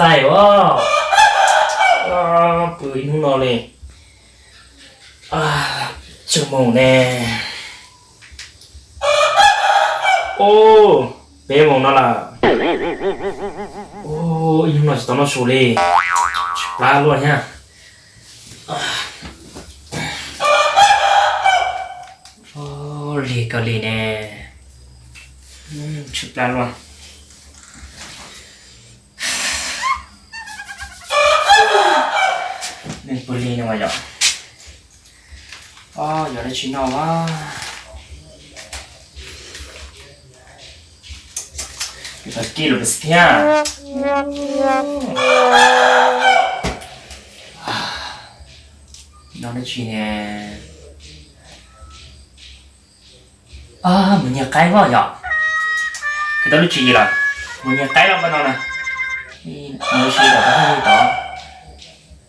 Taij os, pw ib hnub no li, tsawg moos ne? Ub, peb moos no lawm. Ub, ib hnub no tsis tau noj su li, tsis plab luaj thiab. Lig kawg li ne, tsis plab luaj. Neeg pw lig no mas yom. Yog dab tsi noj mas. Kis los pes thiab. Noj dab tsi ne? Mus nyiag qaib os yom. Khwv tau lub tswv yim lawm, mus nyiag qaib los pab no na. Mus si los pab no tod.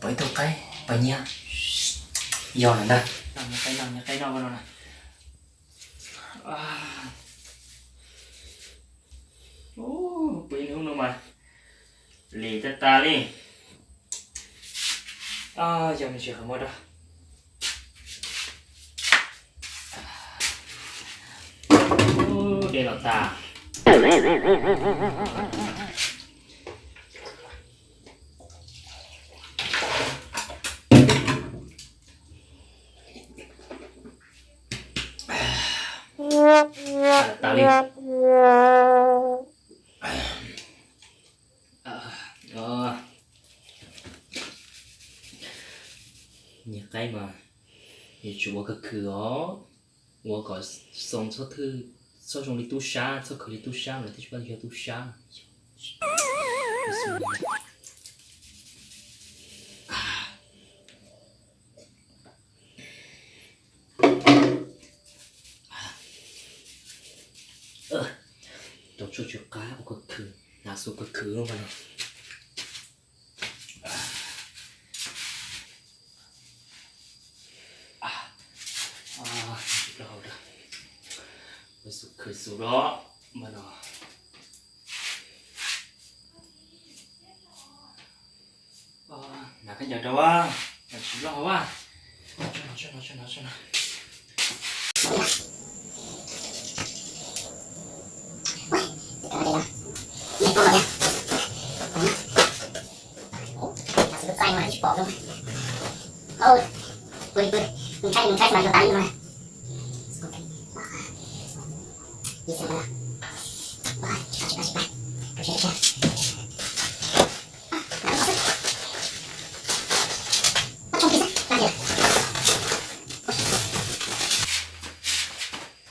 Pom ib tug qaib pab nyiag. Yog lawm ntag, nyiag qaib noj pab no na. Pw ib hnub no mas lig tag tas li. Yog me ntsis qhov muag rau. Dej los tas. Tas li. Nyiag qaib mas yuav tsum ua kawg khwv os, ua kom xoo txhob zoo li tub sab, txhob khwv li tub sab, lawv thiaj tsis paub yog tub sab. Rau tshuaj tsw qab ua kawg khwv, hnav xu kawg khwv no. Ua xu khwv xu los mas no. Hnav khaub ncaws rau as, tsis loj as.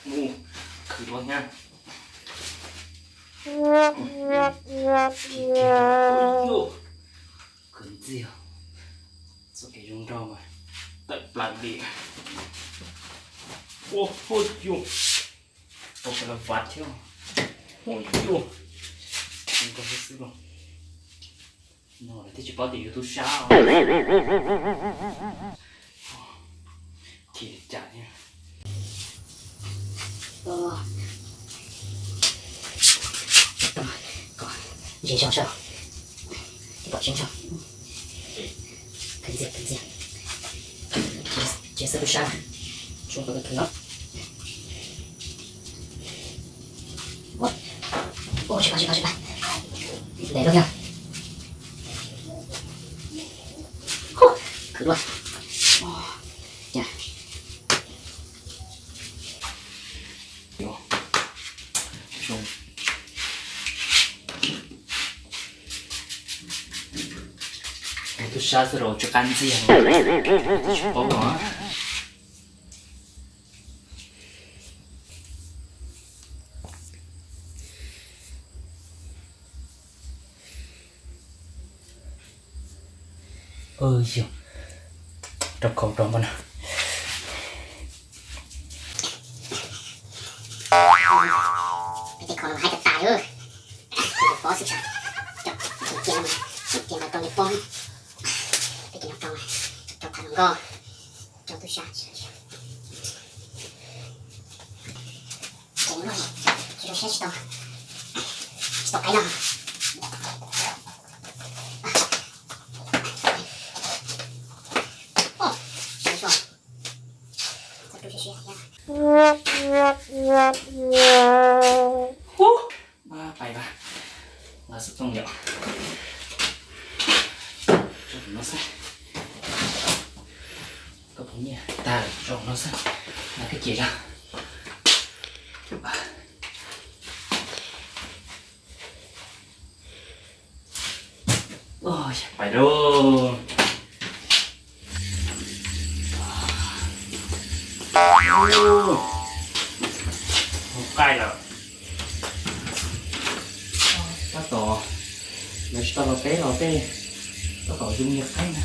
Mus khwv dua thiab. Khwv ntxiag, txoj kev zoo nraug mas tawm plaws li. Ua huj yus, tau kawg los vaj thiab. Huj yus, zoo nraug xwb los. No lawv thiaj tsis paub tias yus tub sab. Chim li cas thiab. Kom ze zog soj, thiaj pom tseeb zog. Khwv ntxiag, khwv ntxiag. Tsis xwb tub sab, tsuas kawg khwv os. Ua, tsis kov, tsis kov, tsis kov. Ntev lawm thiab. Khwv dua. Tub sab xwb los tsis qab ntxiag, tsis paub os. Yog rau khau rau npaj no. Peb tej khau no haib tas tas li. Pob xwb, cov cia no mas, cia ntawd rau li pob. Peb cia no rau, rau tham hluas nkauj, rau tub sab. Tseem luaj, tsis zoo siab tsis tau, tsis tau qaib noj. No xwb, koj phoov nyiaj tag zoo no xwb, no koj cia zog. Pais lauj. Mus qaij lawm. Tab tom lawv tsis tau los teb los tej, tab tom zoo nyiag qaib na.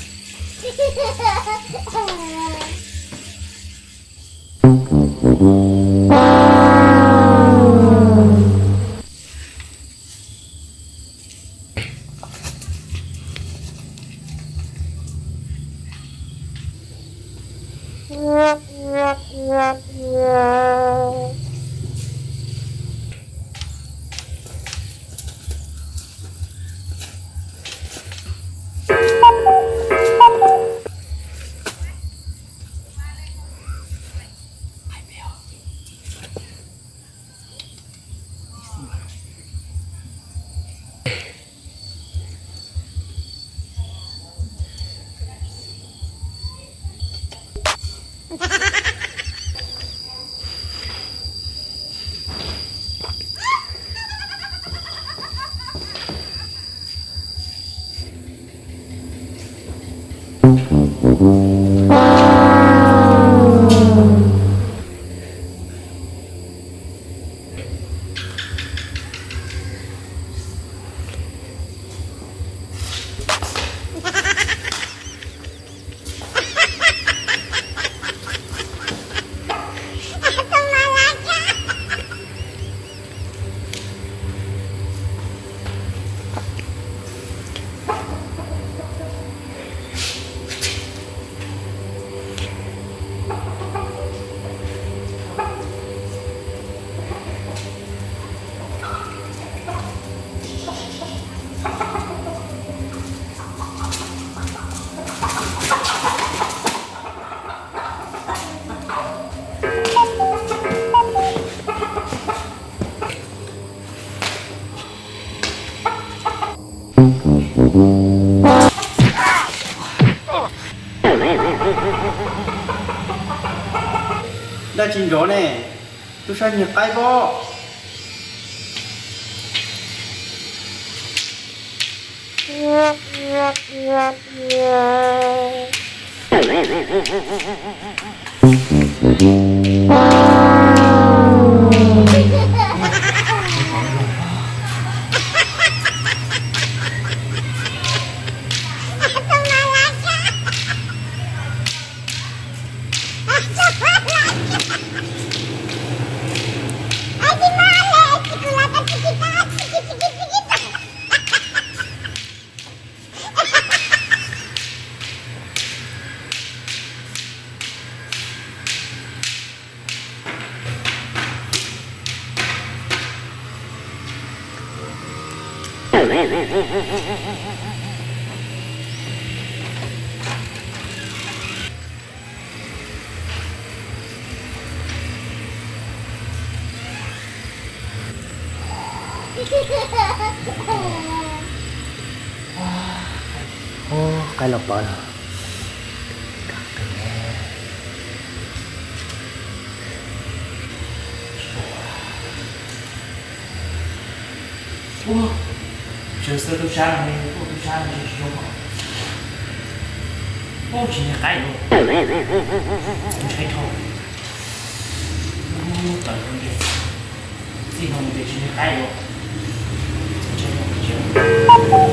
Dab tsi nrov ne? Tub sab nyiag qaib pob. Ub, qaib los pov no. Ub, tsis xwb tub sab no, tub sab no tsis zoo. Ub, tsis nyiag qaib los, ntshai dhau. Ub, tawm mus ces, txij no mus ces tsis nyiag qaib los, ntshai dhau tsis.